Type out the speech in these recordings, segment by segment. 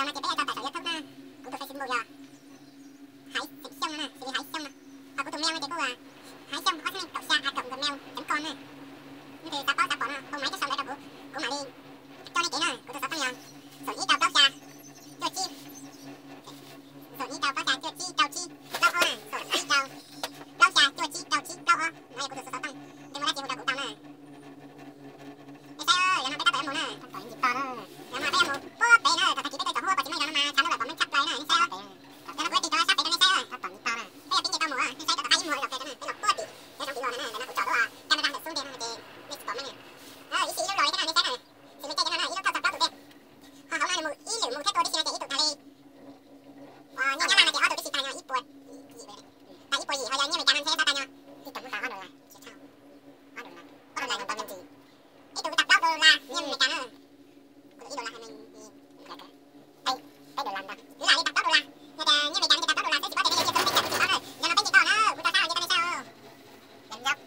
No ces peb yuav tau tawm saum YouTube na. Kuv tus Facebook yog Haiv Xeem Xyooj no na, xws li Haiv Xyooj no. Ho kuv tus mail no ces kuj Haiv Xyooj ob txhiab nees nkaum xya a còng gmail chấm com na. Leej twg xav paub xav pom no pab maiv teb sau ntawv rau kuv, kuv mam li coj nej kev na. Kuv tus xov tooj yog xoom ib rau plaub xya cuaj tsib, xoom ib rau plaub xya cuaj tsib rau tsib plaub ob na, xoom ib rau plaub xya cuaj tsib rau tsib plaub ob. No yog kuv tus xov tooj, leej muaj dab tsi hu rau kuv tau na. Nej saib, yog no peb tab tom yuav mus na. Yog no peb yuav mus puag pem na, thaum tag kis peb tau tsom huab puas tsis meej, yog no mas tshav ntuj lawm pom meej tshaj plaws na, nej saib. Yog no kuv yuav tig rau sab pem rau nej saib. Peb yuav pib nce tau mus, nej saib, tau qab ib muag li los pem rau na, peb los puag tim, yog zoo tim los na, ntawm no kuv tsom lub camera ntawm xub ntiag no ces nej tsis pom meej na. Ib sij ib lub los li thiab na, nej saib na. Xws li caij no na ib lub thauj txog plaub tus dej. Ho hauv no nws mus ib lwm mus thiab tua tib si no ces ib tug tag li, nyob Nyab Laj no ces ob tug tib si tag, yog ib puas, tag ib puas yim, ho yog nyiaj Amelikas no ntshe xav tag nyo, ib tug tag plaub dollar, ib tug tag plaub dollar nyiaj Amelikas na. Kuv tus ib dollar hais me, peb dollar ntag, lam li tag plaub dollar, yog tias nyiaj Amelikas no ces tag plaub dollar xwb, tsis paub tias nej yuav nyiaj tau peb caug tsis paub na. Yog no peb nce tau na, kuv tau sab yog tias nej saib.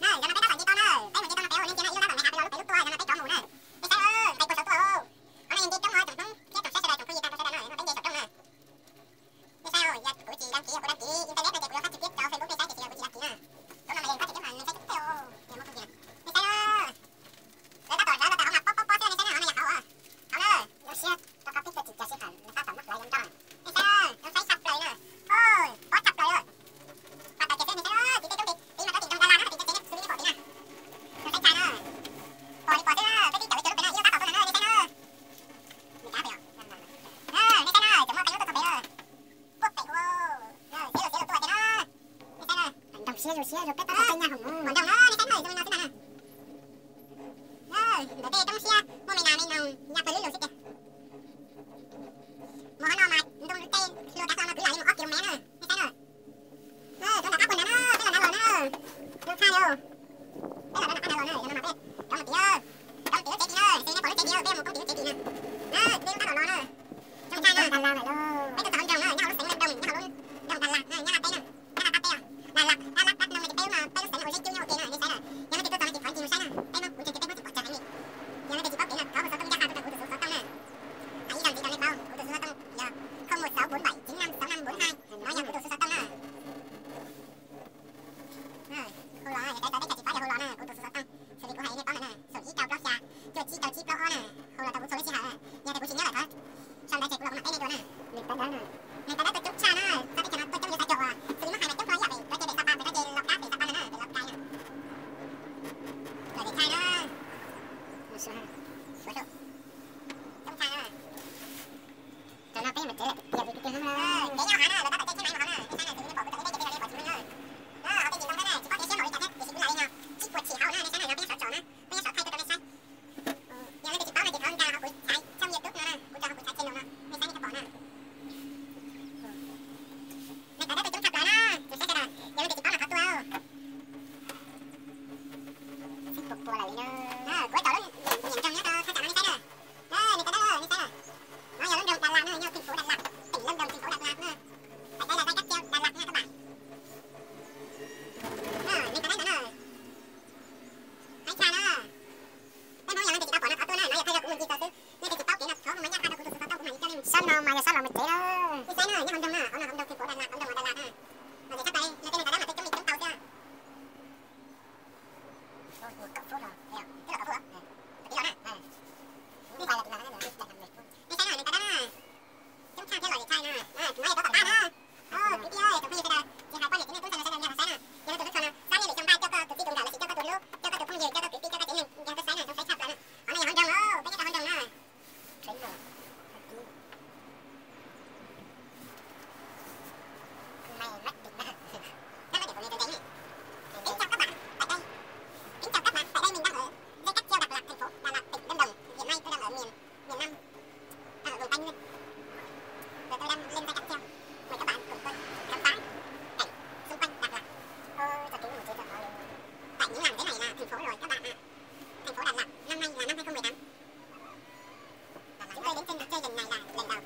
Na, yog no peb tab tom nce tau na, peb mus nce tau no pem, nej nce no ib lub tab tom me hav pem los lub pem lub tuaj, yog no peb rov mus na. Nej saib, hais puas saum tuaj, ob leeg nce coob no tsoom Hmoob thiab tsoom saib sawv daws tsoom phooj ywg tag nrho sawv daws na, yog no peb nce saum rooj na. Nej saib, yog kuv tsis đăng ký, yog kuv đăng ký internet no ces kuv yuav phát trực tiếp rau Facebook nej saib, tiam sis yog kuv tsis đăng ký na. Lub no mas yog phát trực tiếp mas nej saib tsis tau, nej saib na. Lawv tab tom zawv los tas hauv mas pob pob pob xwb, nej saib na, hauv no yog hauv, hauv na. Zoo siab rau qhov peb tuaj tsis cas sij hawm lawv tab tom muab hlawv zoo nraug. Nej saib, zoo saib tshaj plaws na. Pob tshaj plaws. Pom tau kiag xwb, nej saib, tim tej roob tid, tid mas rau tim nroog Dalas na, tim cov tsev xws li nej pom tid na. Zoo saib tshaj na. Pom li pom xwb, peb twb caum li caum lub pem na, ib lub tab tom tuaj na, nej saib na. Nej saib na, cov muaj qee lub tuaj txog pem na. Puag pem ua, xyov luag xyov luag tuaj tiag na. Nej saib na. Nroog siab zoo siab zoo peb tab tom caij nyaj hoom no. Pom nroog na, nej saib na, zoo li no xwb ntag na. Ntawm tej roob siab muaj me nas me noog ya pawg lub lug xwb tiag. Mus hauv no mas ntu tej hlua kav hlau no kwv lam li mus ob kiv mev na, nej saib na. Tuaj nram qab puag ntawd na, peb los nram los na. Zoo tshaj li. Peb los nram qab ntawd los na, yog no mas peb rov mus tim, rov mus tim lub tsev tid na, xws nej pom lub tsev tid, peb mus koob tim lub tsev tid na. Na, peb lub tab tom los na. Zoo tshaj na. Peb tuaj txog hauv nroog na, nyob hauv lub xeev Lâm Đồng, nyob hauv lub nroog Đà Lạt na, Nyab Laj teb na. Nyab Laj qab teb, Đà Lạt, Đà Lạt, Đắk Nông no ces peb lub no peb lub xeev no ua zeb cub nyob ua ke na, nej saib na. Yog leej twg tuaj txog no ces thov ncig mus saib na, peb Hmoob kuv ntseeg tias peb Hmoob tsis pom cag heev li. Yog leej twg tsis paub kev no thov hu xov tooj ncaj qha tuaj rau kuv tus xov tooj na. Hais ib zaug ntxiv rau nej paub, kuv tus xov tooj yog không một sáu bốn bảy chín năm sáu năm bốn hai, no yog kuv tus xov tooj na. Hu los, yog tias tau teb chaws tsis paub yog hu los na, kuv tus xov tooj, xws li kuv hais nej paub ntawd na, xoom ib rau plaub xya cuaj tsib rau tsib plaub ob na, hu los rau kuv txhua lub sij hawm na. Yog tias kuv tsis nyob lawm thov sau ntawv ces kuv los kuv mam teb nej dua na. Nws tawv ntawv na, nws tawv ntawv tuaj coob tshaj na, txoj teb chaws no tuaj coob li xav caum uas xws li muab hais mas coob dua ib yam pem cov tsev pem Sa Pa, pem Dab Tsi, Los Kab, pem Sa Pa no na, pem Los Kab na. Lawv tsis tshaj na. Coob tshaj na. Tam no peb mus tsev lawm tiag tiag tiag na. Kev nyob hauv na, lawv tab tom caij tsheb maiv mus hauv na, nej saib na, xws li nej pom kuv tsom ib lub tsev pem no nej pom tsis muaj na. Ob peb ncig ntoo thiab na, tsis paub tias siab npaum li cas thiab, tiam sis kuv lam li no, tsib puas chim hauv na, nej saib na, yog peb nyob saum tsom na, peb nyob saum thaij tuaj rau nej saib. Yog leej twg tsis paub no ces thov nkag rau kuv txhais channel YouTube no na, kuv tso kuv txhais channel no, nej saib nej thiaj pom na. Nws tawv dawb tuaj coob tshaj plaws na, tus saib sawv daws, yog leej twg tsis paub no thov tuaj. Xib puas puas lawm li na. Kuv tsom lub nyiam nroog nyob rau thaj tsam no nej saib na. Nws tawv dawb, nej saib na. No yog lub nroog Đà Lạt na, yog thành phố Đà Lạt, tỉnh Lâm Đồng, thành phố Đà Lạt na. Phải đây là dây cáp treo Đà Lạt nha các bạn. Nws tawv dawb ntawd na. Haib tshaj na. Peb Hmoob yog leej twg tsis tau pom no thov tuaj na, no yog thaij rau kuv mus ncig tau xwb. Leej twg tsis paub kev no thov mus maj nyab qha rau kuv tus xov tooj kuv mam li coj nej mus. Sab no mas yog sab los mus tsev na. Nej saib na, nyob hauv nroog na, hauv no hauv nroog thành phố Đà Lạt, hauv nroog Đà Lạt na. Mas yog sab Play, yog tej neeg tawv dawb mas tej coob li coob tau xwb. Ua kaum phút los, twb los kaum phút os. Tiv los na. Nej saib na, nws tawv dawb na. Coob tshaj thiab los zim tshaj na. Kuv muab yog rau tom qab na. Kwv tij, tus phooj ywg sawv daws, tsis hais poj niam txiv neej tub ntxhais no sawv daws nrog kuv saib na. Yog leej twg lub tshua no, xab niaj lwm xyoo npaj coj koj tus txij tus nkawm lossis coj koj tus hlub, coj koj tus phooj ywg, coj koj kwv tij, coj koj tsev neeg nrog koj saib na, zoo saib tshaj plaws na. Qhov no yog hauv nroog na, peb nyob rau hauv nroog na. Kính chào các bạn, tại đây, kính chào các bạn, tại đây mình đang ở dây cáp treo Đà Lạt, thành phố Đà Lạt, tỉnh Lâm Đồng. Hiện nay tôi đang ở miền, miền Nam, đang ở vùng Tây Nguyên. Giờ tôi đang lên dây cáp treo. Mời các bạn cùng tôi khám phá cảnh xung quanh Đà Lạt. Ôi, cho kính một tí cho nó lên. Tại những làng thế này là thành phố rồi các bạn ạ. Thành phố Đà Lạt, năm nay là năm hai không mười tám. Chúng tôi đến trên trạm xe dừng này là lần đầu.